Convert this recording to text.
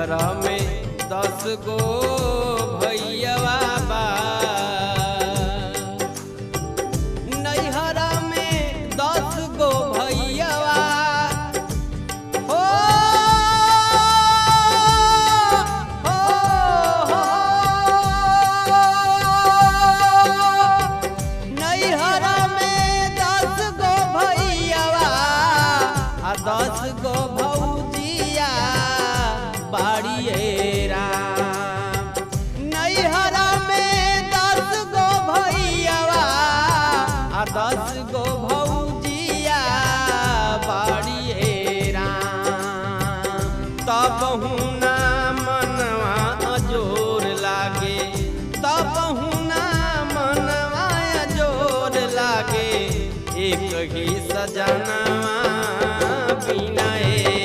नैहर में 10 गो भैयवा बा। नैहर में 10 गो भैयवा हो, हो, हो। नैहर में 10 गो भैयवा आ 10 गो भौजिया बाड़िए राम। नैहर में 10 गो भैयवा आ 10 गो भौजिया बाड़िए राम। तब हुना मनवा अजोर लागे, तब हुना मनवा अजोर लागे, एक ही सजना